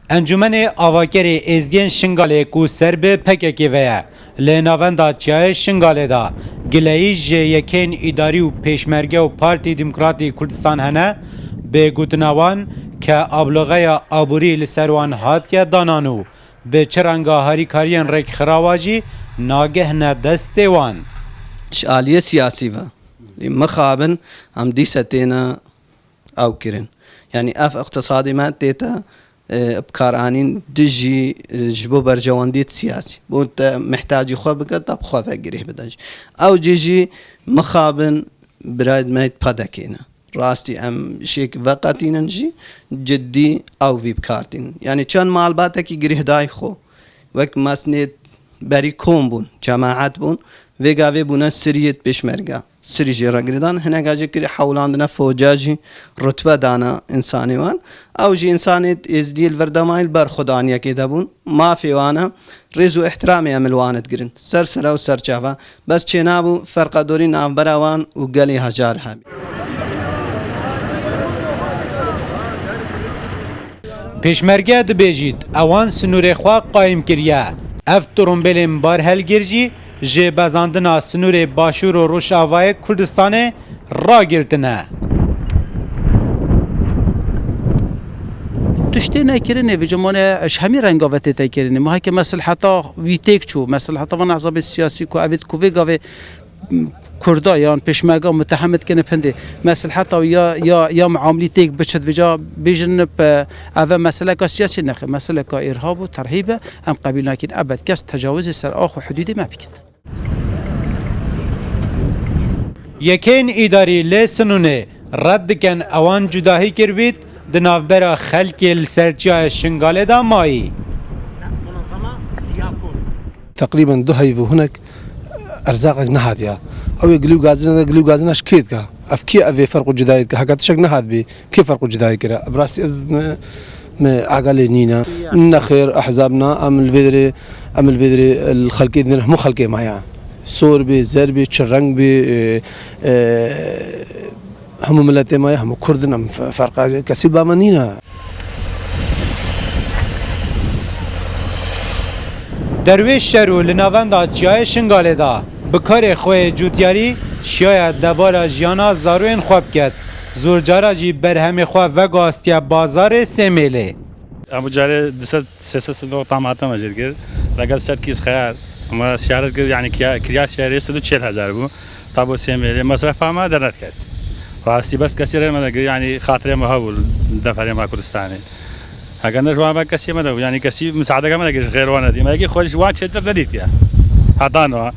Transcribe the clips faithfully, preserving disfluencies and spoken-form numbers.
Encûmenê Avakerê Êzdiyên Şingalê ku ser bi P K K ve ye, li navenda Çiyayê Şingalê de gileyî ji yekeyên îdarî û pêşmerge û Partî Demokratî Kurdistan hene, bi gotina wan ke abloxeya aborî li ser wan hatiye danan û bi çi renga harîkariyên rêkxirawa jî nagehne destê wan. Ji aliyê siyasî ve, lê mixabin em dîse têne ew kirin. Yanî ev iqtisadê me tête, e, bikaranîn dijî, e, ji bo berjewendiyê siyasî. Bo te mihtacî xwe bike, te bi xwe ve girêh bide jî. Ew cî jî mixabin birayê me yê P D K ne. Rastî em şêk veqetînin jî, ciddî ew vî bikar tînin. Yanî çend malbatekî girêhdayî xwe, wek mesnê berî kom bûn, cemaet bûn, vê gavê bûne siriyê pêşmerge. Sirî jê re girêdan, hineka jê kirî hewlandine foca jî rutbe dana însanê wan. Ew jî însanê êzdiyê li vir demayî li ber xwedaniyekê de bûn. Mafê wan e, rêz û îhtiramê em li wan digirin. Ser sere û ser çava. Bes çênabû ferqa dorî navbera wan û gelê hejar hebî. Pêşmerge dibêjît, ewan sinûrê xwe qayîm kiriye. Ev torombêlên barhelgir jî ji bezandina sinûrê Başûr û Rojavayê Kurdistanê ragirtine. Tiştê nekirinê, vêca mane ji hemî renga ve tête kirinê. Ma heke mesleheta wî têk çû, mesleheta van ehzabê siyasî ku evê ku vê gavê, m, Kurda yan pêşmerga mutehemid kene pindê. Mesleheta ya, ya, ya muamilî têk biçit vêca bêjin pe eve meseleka siyasî nexê. Meseleka îrhab û terhîb e, em qebîl nakin. Ebed kes tecawizê ser ax û hudûdê me bikit. Yekên îdarî lê sinûnê red dikin ewan cudahî kiribît di navbera xelkê li ser çiyayê Şingalê de mayî. Teqrîben du heyv û hinek erzaqek nehatiya. Ew ê gilî û gazina de, gilî û gazina ji kê dike? Ev kê ev ê ferq û cudayî dike? Heke tiştek nehat bî, kê ferq û cudayî kire? Bi rastî ev me, me agalê nîne. Nexêr, ehzab na, em li vê derê, em li vê derê li xelkê din, hemû xelkê maya. Sor bê, zer bê, çi reng bê, e, e, hemû miletê maya, hemû Kurd in, em fe-, ferqa kesî ba me nîne. Derwêş Şerû li navenda çiyayê Şingalê de bi karê xwe yê cûtyarî şiyaya debara jiyana zaroyên xwe biket. Zor cara jî berhemê xwe veguhastiye bazarê Sêmêlê. Em carê du sed sê sed sindok tam hate me jêr kir. Legel ser kîs xeyar. Me siyaret kir, yanî kiya-, kirya siyarê sed û çel hezar bû. Tabo Sêmêlê mesrefa me dernet ket. Rastî bes kesî re me de, yanî xatirê me hebû deferê me Kurdistanê. Heke ne ji wan me kesî me de, yanî kesî misadeke me de ji xêr wan nedî. Me yekî xwe ji wan çêtir nedîtiye. Heta niha.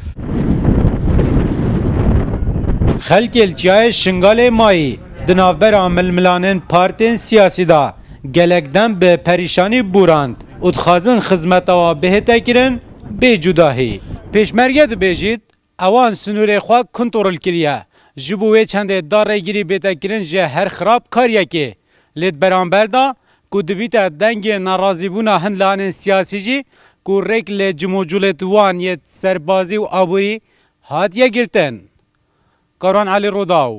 Xelkê li çiyayê Şingalê mayî di navbera milmilanên partên siyasî de gelek dem bi perîşanî bûrand û dixwazin xizmeta wa bihête kirin bê cudahî. Pêşmerge dibêjît, ewan sinûrê xwe kontrol kiriye. Ji bo wê çendê da rêgirî bête kirin ji her xirab kariyekê. Lê di beramber de ku dibîte dengê nerazîbûna hin lanên siyasî jî ku rêk li cimûcûlêt wan yê serbazî û aborî hatiye girtin. Karan Elî Rodaw,